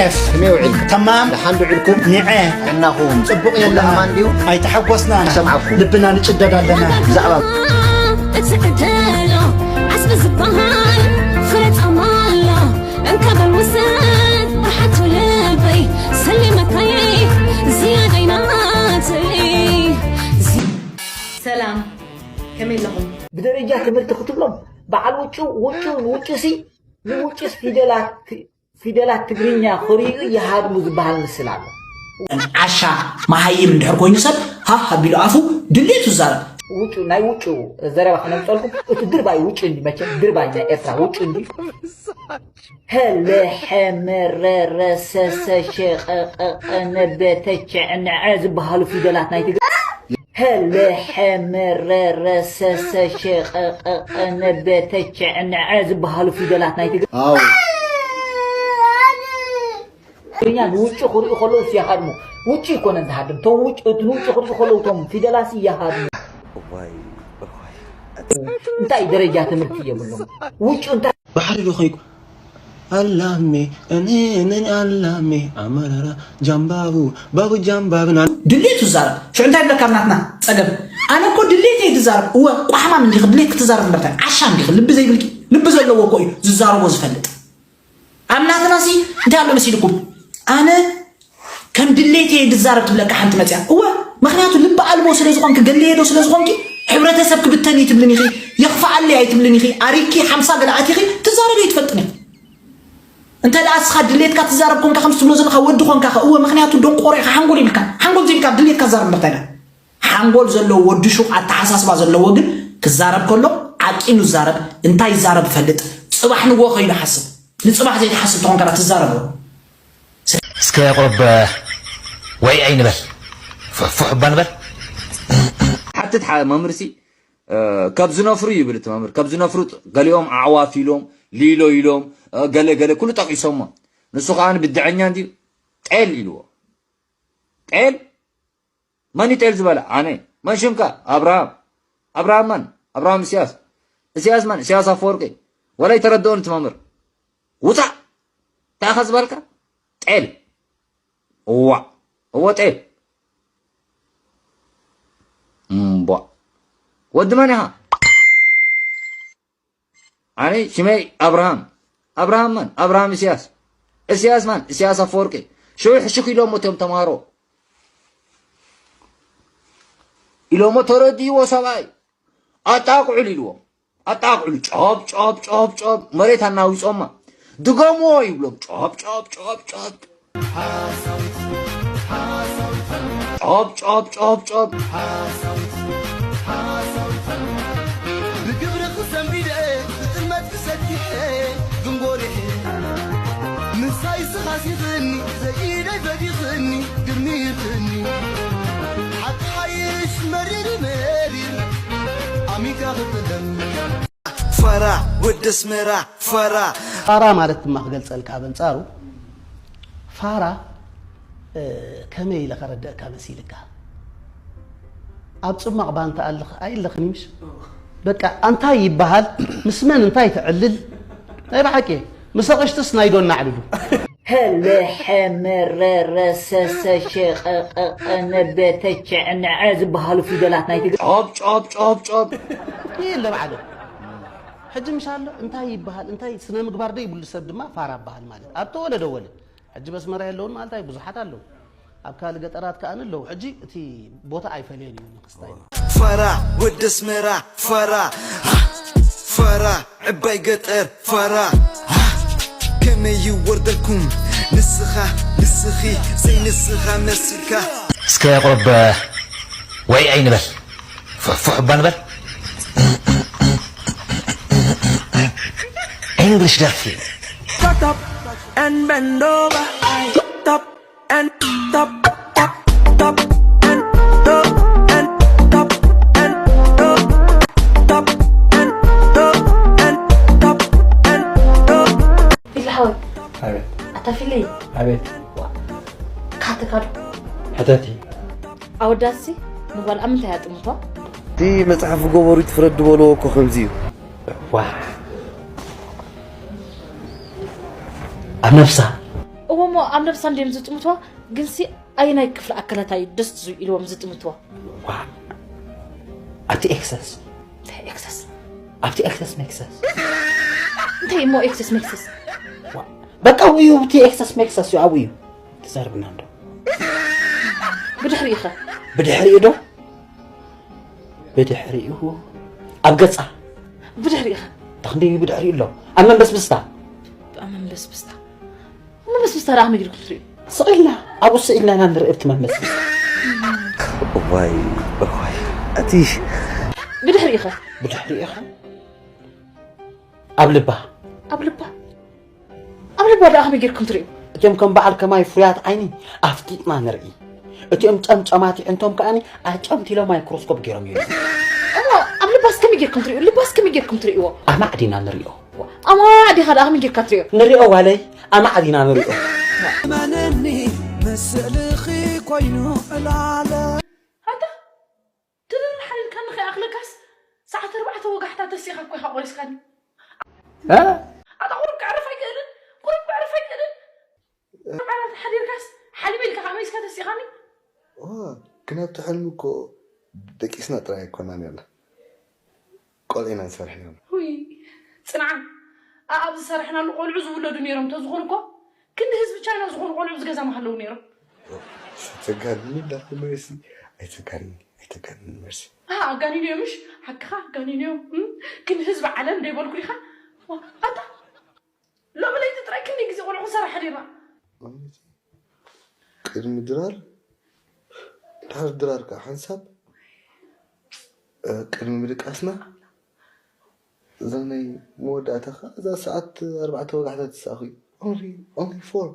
ከመይ ውዒልኩም? ተማም። ደሓን ዶ ውዒልኩም? ኒዐ። ጥዕናኹም? ጽቡቕ ኩሉ የለና። ኣማን ድዩ? ኣይተሐጎስናን። ሰምዓኩም? ልብና ንጭደድ ኣለና። ብዛዕባ እትዕደሎ ዓስቢ ዝበሃል ፍረ ጻማ ኣሎ። እንካ በል ውሰድ ብሓቱ ልበይ ሰሊመካየ ዝያዳይ ናተይ። ሰላም፣ ከመይ ኣለኹም? ብደረጃ ትምህርቲ ክትብሎም በዓል ውጩ፣ ውጩ፣ ውጩ ሲ፣ ንውጩስ ፊደላት፣ ፊደላት ትግርኛ ክርእዩ ይሃድሙ ዝበሃል ምስል ኣሎ። ዓሻ መሃይም እንድሕር ኮይኑ ሰብ ሃህ ኣቢሉ ኣፉ ድሌቱ ይዛረብ። ውጩ፣ ናይ ውጩ ዘረባ ከነምፀልኩም፣ እቲ ድርባይ ውጩ እንዲ መቸም፣ ድርባይ ናይ ኤርትራ ውጩ እንዲ። ሀለ ሐመረረ ሰሰ ሸቀቀቀ ነበተ ቸዕነዐ ዝበሃሉ ፊደላት ናይ ትግርኛ። ሀለ ሐመረረ ሰሰ ሸቀቀቀ ነበተ ቸዕነዐ ዝበሃሉ ፊደላት ናይ ትግርኛ። ኣዎ። ትግርኛ ንውጭ ክርእዩ ከለዉ ይሃድሙ። ውጭ ይኮነን ዝሃድም። እቶም ውጭ፣ እቲ ንውጭ ክርእዩ ከለዉ እቶም ፊደላት ይሃድሙ። እዋይ፣ እዋይ። እንታይ ደረጃ ትምህርቲ የብሎም። ውጭ እንታይ ባሕሪ ዶ ኾይኩ? ኣላሜ፣ እኔ፣ እኔ፣ ኣላሜ፣ ኣመራራ፣ ጃምባቡ፣ ባቡ ጃምባብና። ድሌቱ ይዛረብ። ሽዑ እንታይ ይብለካ ኣብ ናትና ጸገም? ኣነ እኮ ድሌት እየ ዝዛረብ። እወ፣ ቋሕማም እንዲኺ፣ ድሌት ክትዛረብ እምበር እንታይ? ዓሻ እንዲኺ፣ ልቢ ዘይብልኪ። ልቢ ዘለዎ እኮ እዩ ዝዛረቦ ዝፈልጥ። ኣብ ናትናሲ እንታይ ኣሎ መሲልኩም? ኣነ ከም ድሌት እየ ዝዛረብ ትብለካ ሓንቲ መጽያ። እወ፣ ምኽንያቱ ልቢ ኣልቦ ስለ ዝኾንኪ፣ ገለየዶ ስለ ዝኾንኪ፣ ሕብረተሰብ ክብተን እዩ ትብልን ኢኺ፣ የኽፍኣለይ ኣይትብልን ኢኺ፣ ኣሪግኪ ሓምሳ ገለ ኣቲኺ ትዛረቢ ኣይትፈልጥን ኢኺ። እንተ ደኣ እስኻ ድሌትካ ትዛረብ ኮንካ፣ ከምዚ ትብሎ ዘለኻ ወዲ ኮንካ ኸ፣ እወ፣ ምኽንያቱ ደንቆሮ ኢኻ፣ ሓንጎል የብልካ፣ ሓንጎል ዘይብልካ ድሌትካ ትዛረብ እምበር እንታይ ኢልካ? ሓንጎል ዘለዎ ወዲ ሹቕ ኣተሓሳስባ ዘለዎ ግን ክዛረብ ከሎ ዓቂኑ ይዛረብ፣ እንታይ ይዛረብ ይፈልጥ፣ ጽባሕ ንግሆ ከይዱ ሓስብ፣ ንጽባሕ ዘይትሓስብ ተኾንካ ትዛረብ። እስከ ቁሩብ ወይ ኣይንበል፣ ፉሕፉሕ እባ ንበል። ሓትት ሓ-፣ መምህርሲ፣ እ፣ ካብ ዝነፍሩ ይብል እቲ መምህር፣ ካብ ዝነፍሩ ጥ-፣ ገሊኦም ኣዕዋፍ ኢሎም፣ ሊሎ ኢሎም፣ እ፣ ገለ ገለ ኩሉ ጠቂሶሞ። ንሱ ከኣ ብድዐኛ እንድዩ፣ ጤል ኢልዎ። ጤል? መን እዩ ጤል ዝበለ? ኣነ። መን ሽምካ? ኣብርሃም። ኣብርሃም መን? ኣብርሃም እስያስ። እስያስ መን? እስያስ ኣፈወርቂ። ወላ ኣይተረድኦን እቲ መምህር። ውጻእ! እንታይ ኢኻ ዝበልካ? ጤል። እዋእ። እወ ጤል። እምቧእ። ወዲ መን ኢኻ? ኣነ ሽመይ ኣብርሃም። ኣብርሃም መን? ኣብርሃም እስያስ። እስያስ መን? እስያስ ኣፈወርቂ። ሽዑ ሕሽክ ኢሎሞ እቶም ተምሃሮ። ኢሎሞ ተረዲእዎ ሰብኣይ። ኣጣቕዑሉ ኢልዎም። ኣጣቕዑሉ ጨብ፣ ጨብ፣ ጨብ፣ ጨብ። መሬት ኣናዊጾማ። ድገምዎ ይብሎም። ጨብ፣ ጨብ፣ ጨብ፣ ጨብ። ጨብ፣ ጨብ፣ ጨብ፣ ጨብ። ብግብሪ ክሰንቢደ ብጥልመት ክሰኪሐ ግንጎሪሐ ምሳይ ስኻሲኽኒ ዘኢደይ በዲኽኒ ግርሚኽኒ ሓቂ ሓይሽ መሪር መሪር ኣሚካ ክትደም ፋራ ወዲ ኣስመራ ፋራ። ፋራ ማለት ድማ ክገልጸልካ ኣብ ኣንጻሩ፣ ፋራ፣ እ፣ ከመይ ኢለ ከረድአካ መሲልካ? ኣብ ጽማቕ ባንታ ኣለኽ-፣ ኣይለኽን ምሽ? በቃ ኣንታይ ይበሃል? ምስ መን እንታይ ትዕልል? ናይ ብሓቂ ምስ ኣቕሽትስ ናይ ዶ እናዕልሉ? ሀለ ሐመረረ ሰሰ ሸቐቐቐ ነበተ ቸዕነዐ ዝበሃሉ ፊደላት ናይ ትግርኛ። ጨብ፣ ጨብ፣ ጨብ፣ ጨብ። የለ በዓል። ሕጂ ምሽ ኣሎ እንታይ ይበሃል? እንታይ ስነ ምግባር ዶ ይብሉ ሰብ ድማ ፋራ በሃል ማለት። ኣብ ተወለደ ወለ። ሕጂ በስመራ የለውን ማለት ኣይ ብዙሓት ኣለዉ። ኣብ ካልእ ገጠራት ከኣ ኣለዉ። ሕጂ እቲ ቦታ ኣይፈለየን እዩ ንክስታይ። ፋራ ወዲ ኣስመራ ፋራ ፋራ ዕባይ ገጠር ፋራ ከመይ ይወርደልኩም ንስኻ ንስኺ ዘይንስኻ መስልካ እስከ ቁርብ ወይ ኣይንበል ፉሕፉሕ እባ ንበል English ደርፊ Shut up and bend over. Top and top, top, top and top and top and top, top and top and top and top. ፊሊ ሓወይ። ኣቤት። ኣታ ፊሊ። ኣቤት። ካተካ ዶ? ሕተቲ። ኣወዳትሲ ንጓል ኣብ ምንታይ ኣጥምቶ? እቲ መጽሓፍ ጎበሩ ትፍረድ ዝበልዎ እኮ ከምዚ እዩ። ዋ። ኣብ ነብሳ። እዎ እሞ ኣብ ነብሳ እንድዮም ዝጥምትዋ፣ ግንሲ ኣየናይ ክፍሊ ኣካላታ እዩ ደስ ዝብልዎም ዝጥምትዋ? ዋ ኣብቲ ኤክሰስ እንታይ ኤክሰስ ኣብቲ ኤክሰስ ሜክሰስ እንታይ እሞ ኤክሰስ ሜክሰስ? በቃ ውዩ ኣብቲ ኤክሰስ ሜክሰስ እዩ ኣብዩ ትዘርብና እንዶ ብድሕሪኡ ኸ? ብድሕሪኡ ዶ ብድሕሪኡ ኣብ ገፃ ብድሕሪኡ ኸ? ተኽንዲ ብድሕሪኡ ኣሎ ኣብ መንበስብስታ ኣብ መንበስብስታ መንበስብስታ ደኣ ከመይ ጌርኩም ትርእዩ? ስቕ ኢልና ኣብኡ ስቕ ኢልና ኢና ንርኢ ኣብቲ መንበስብስታ እዋይ እዋይ እቲ ብድሕሪኡ ኸ? ብድሕሪኡ ኸ ኣብ ልባ ኣብ ልባ ኣብ ልባ ደኣ ከመይ ጌርኩም ትርእዩ? እቲኦም ከም በዓል ከማይ ፍሩያት ዓይኒ ኣፍጢጥና ንርኢ። እቲኦም ጨምጨማት ኣዕንቶም ከኣ ኣጨምቲሎም ማይክሮስኮፕ ገይሮም ይርእዩ። እሞ ኣብ ልባስ ከመይ ጌርኩም ትርእዩ? ልባስ ከመይ ጌርኩም ትርእይዎ? ኣማዕዲና ንሪኦ። ኣማዕዲኻ ደኣ ከመይ ጌርካ ትርእዮ? ንሪኦ ጓለይ ኣማዕዲና ንሪኦ። እመንኒ ምስእልኺ ኮይኑ ዕላለ ኣታ ድርር ሓሊልካኒ ከይኣኽለካስ ሰዓት ኣርባዕተ ወጋሕታ ተሲኻ እኮ ኢኻ ቆሪስካኒ። ኣታ ቁሩብ ከዕርፍ ኣይክእልን? ቁሩብ ከዕርፍ ኣይክእልን? ዓራት ሓዲርካስ ሓሊበ ኢልካ ከመይ ኢልካ ተሲኻኒ? ግን ኣብቲ ሕልሚ እኮ ደቂስና ጥራይ ኣይኮናን ያለ ቆልዒና ንሰርሕ ነርና። ውይ ጽንዓን ኣኣብ ዝሰራሕናሉ ቆልዑ ዝውለዱ ነይሮም ተዝኾኑ እኮ ክንዲ ህዝቢ ቻይና ዝኾኑ ቆልዑ ኣብዚ ገዛ ምሃለዉ ነይሮም። ተጋንኒ እንዳኹ መሲ ኣይተጋንኒ ኣይተጋንኒ መሲ። ኣሃ ኣጋኒኖ እዮም ምሽ ሓቅኻ ኣጋኒኖ እዮም እም፣ ግን ህዝቢ ዓለም ደይበልኩ ዲኻ? ዋ፣ ኣታ ሎሚ ለይቲ ጥራይ ክንደይ ግዜ ቆልዑ ክንሰርሕ ሓዲርና? ቅድሚ ድራር ድሓር ድራር ከዓ ሓንሳብ ቅድሚ ምድቃስና እዛ ናይ መወዳእታ ከዓ እዛ ሰዓት ኣርባዕተ ወጋሕታ ትሰኣኹ only only four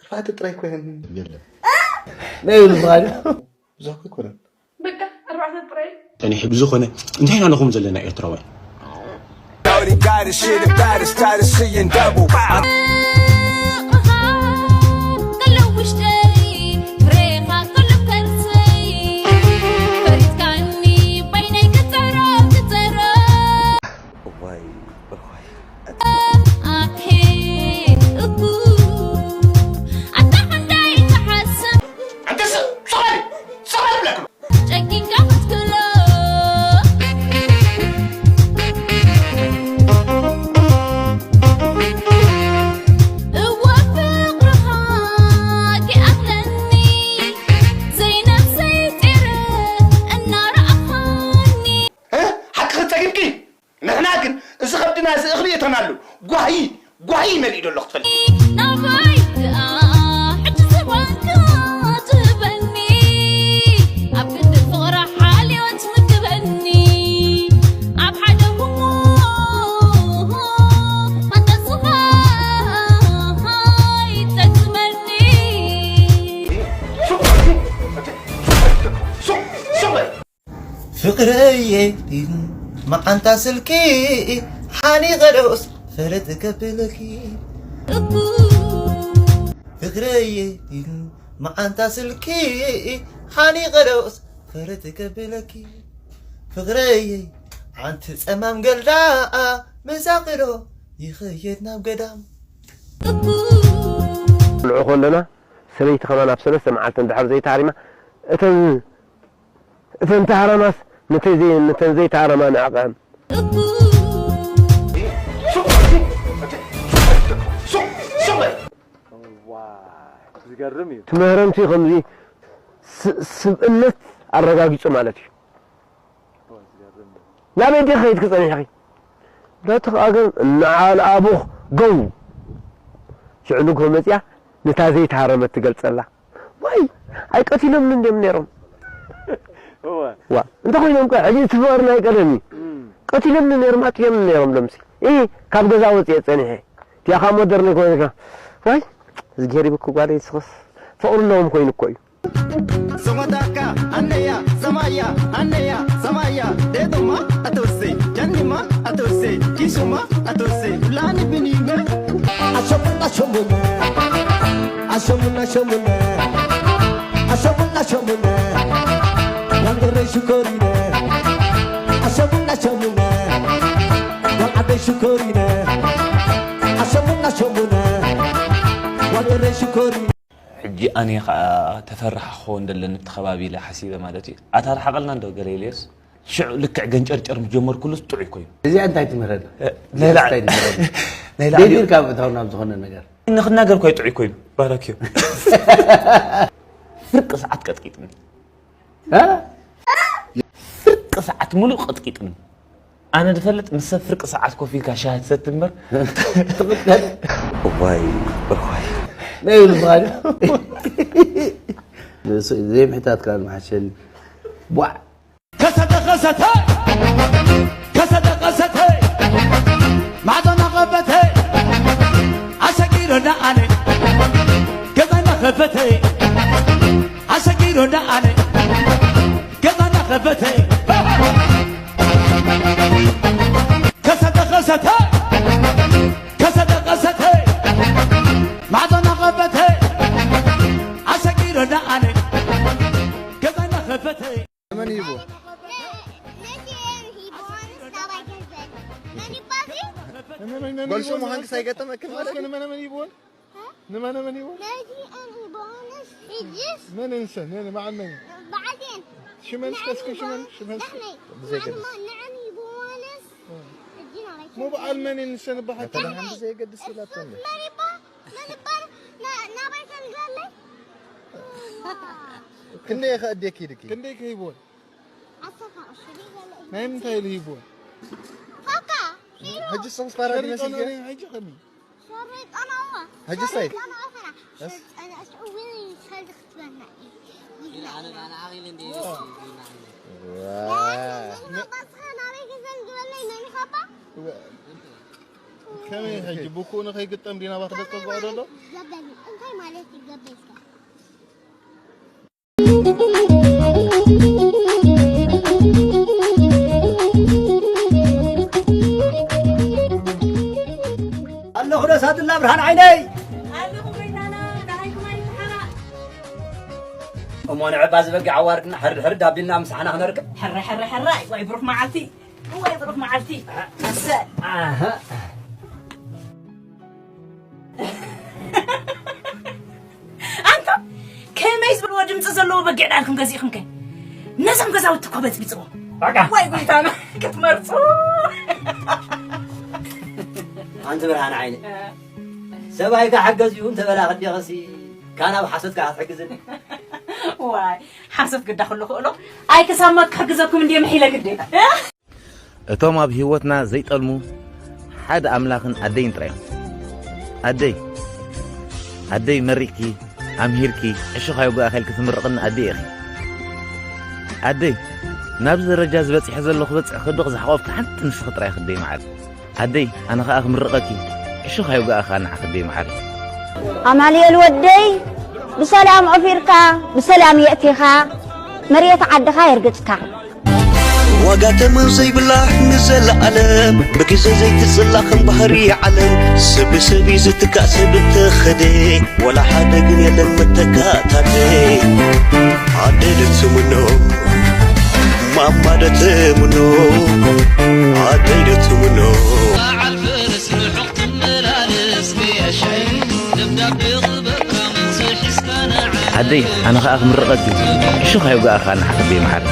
ኣርባዕተ ጥራይ ኮይነን የለን ናይ ብዝባል ብዙሕ ኮይኮነን በቃ ኣርባዕተ ጥራይ ጸኒሑ ብዝኾነ እንታይ ኢና ንኹም ዘለና ኤርትራውያን Cody got his shit and baddest, tired of seeing double. ንሕና ግን እዚ ከብድና እዚ እኽሊ እተናሉ ጓሂ ጓሂ መሊኡ ደሎ ክትፈልጥ ፍቅረየ ዲን መዓንታ ስልኪ ሓኒቐ ዶስ ፈለጥ ከብለኪ ፍቅረየ ዲን መዓንታ ስልኪ ሓኒቐ ዶስ ፈለጥ ከብለኪ ፍቅረየ ሓንቲ ጸማም ገልዳ መሳቂዶ ይኸየድ ናብ ገዳም ንዑ ከለና ሰበይቲ ከማን ኣብ ሰለስተ መዓልቲ እንድሕር ዘይተሃሪማ እተን እተን ተሃረማስ ነተን ዘይተሃረማ ንዕቐን። ትምህረምቲ ከምዚ ስብእነት ኣረጋጊፁ ማለት እዩ። ናበይ ዲኺ ከይድኪ ጸኒሕኺ? ናትኺ ኣገም እናዓል ኣቡኽ ገው ሽዕሉ እኮ መጺኣ ነታ ዘይተሃረመት ትገልጸላ። ዋይ ኣይቀቲሎምን እንድዮም ነይሮም። ዋ እንተ ኮይኖም ከ ሕጂ እቲ ፍቕሪ ናይ ቀደም እዩ። ቀቲሎምኒ ነይሮም ኣጥፊኦምኒ ነይሮም ሎምሲ። ኢ ካብ ገዛ ወጺኤ ጸኒሐ። እቲኣ ካብ ሞደርኒ ኮይንካ ዋይ እዝግሄር ይብኩ ጓለይ ንስኽስ ፍቕሪ ኣለዎም ኮይኑ እኮ እዩ። Somataka, aneya, samaya, aneya, samaya, dedoma, atose, janima, atose, kisuma, atose, lani binime. Ashomuna shomuna, ashomuna shomuna, ashomuna shomuna, wangere shukorine, ashomuna shomuna, wangere shukorine, ashomuna shomuna. ሕጂ ኣነ ከዓ ተፈራሒ ክኸውን ደለኒ እቲ ከባቢ ኢለ ሓሲበ ማለት እዩ። ኣታ ርሓቐልና እንዶ ገለ ኢለዮስ ሽዑ ልክዕ ገንጨርጨር ምስ ጀመርኩሉስ ጥዑይ ኮይኑ። እዚኣ እንታይ ትምህረና? ናይ ላዕሊ- እንታይ ትምህረና? ናይ ላዕሊ- ደቢርካ ምእታው ናብ ዝኾነ ነገር ንኽናገር እኳ ጥዑይ ኮይኑ። ባራክዮ። ፍርቂ ሰዓት ቀጥቂጥኒ። እ? ፍርቂ ሰዓት ሙሉእ ቀጥቂጥኒ። ኣነ ዝፈልጥ ምስ ሰብ ፍርቂ ሰዓት ኮፍ ኢልካ ሻሂ ትሰቲ እምበር። ትቕጠል። እዋይ እዋይ። ናይ ብዝባል ዘይምሕታት ካል መሓሸኒ። ቧዕ። ከሰተ ከሰተ ከሰተ ከሰተ ማዕዶና ከፈተ ኣሰጊሮና ኣነ ገዛና ከፈተ ኣሰጊሮና ኣነ ገዛና ከፈተ ከሰተ ከሰተ ከሰተ ከሰተ ማዕዶና ከፈተ ኣሰጊሮና ኣነ ገዛና ከፈተ መን ሂቡ? ጓል ሸሙ ሃንክስ ኣይገጠመክን ማለት ነው? መን መን ሂቡን? ንመን መን ሂቡ? መን እንሰ ነን በዓል መን? ሽመን እስከ እስከ ሽመን ሽመን እስከ ብዘይገድስ ሞ በዓል መን እንሰ ንበሓቂ? ብዘይገድስ ይላተን ናባይ ከልጋለይ ክንደይ ከእዴክ ይድኪ ክንደይ ከሂብዎን ናይ ምንታይ ኢሉ ሂብዎን ሕጂ ስኽስ ፓራዲ መሲልኪ ሕጂ ከሚ ሕጂ ሳይ ከመይ ሕጂ ብኩኡ ንኸይግጠም ዲና ባክ ደቂ ዝጓ ዘሎ እንታይ ማለት ይገበልካ ኣለኹ ዶ ሳድላ ብርሃን ዓይነይ እሞ ንዕባ ዝበጊ ዓዋርክና ሕርድ ሕርድ ኣቢልና ምሳሕና ክነርክብ ሕረ ሕረ ሕረ ወይ ብሩክ መዓልቲ ወይ ብሩክ መዓልቲ መሰል ኣንታ ከመይ ዝበልዎ ድምፂ ዘለዎ በጊዕ ዳልኩም ገዚእኩም ከ ነዞም ገዛውቲ እኮ በፅቢፅዎ ወይ ጎይታና ክትመርፁ ኣንቲ ብርሃን ዓይነ ሰብኣይካ ሓገዝ እዩ እንተበላ ክዲኸሲ ካናብ ሓሶትካ ክትሕግዝን ዋይ ሓሶት ግዳ ክሉ ክእሎ ኣይ ክሳማ ክሕግዘኩም እንድየ ምሒለ ግዴ እቶም ኣብ ህይወትና ዘይጠልሙ ሓደ ኣምላኽን ኣደይን ጥራይ እዮም። ኣደይ ኣደይ መሪቕኪ ኣምሂርኪ ዕሾኽ ኣይውጋእካ ኢልኪ ትምርቕኒ ኣደይ ኢኺ። ኣደይ ናብዚ ደረጃ እዚ በጺሐ ዘለኹ ክበጽሕ ከድኹ ዝሓቖፍኪ ሓንቲ ንስኺ ጥራይ ኢኺ ኣደይ መዓር። ኣደይ ኣነ ኸኣ ክምርቐኪ ዕሾኽ ኣይውጋእካ ንዓኺ ኣደይ መዓር። ኣማኑኤል ወደይ ብሰላም ኦፊርካ ብሰላም የእቲኻ መሬት ዓድኻ የርግጽካ። ዋጋ ተመን ዘይብላ ንዘለኣለም ብግዜ ዘይትጽላ ከም ባህሪ ዓለም ሰብ ብሰብ እዩ ዝትካእ ሰብ እንተኸደ ወላ ሓደ ግን የለን መተካእታደ ኣደ ደትምኖ ማማ ደትምኖ ኣደ ደትምኖ ዓደይ ኣነ ኸኣ ክምርቐኪ ዕሾኽ ኣይውጋእኻ ንሓፍተይ መሓር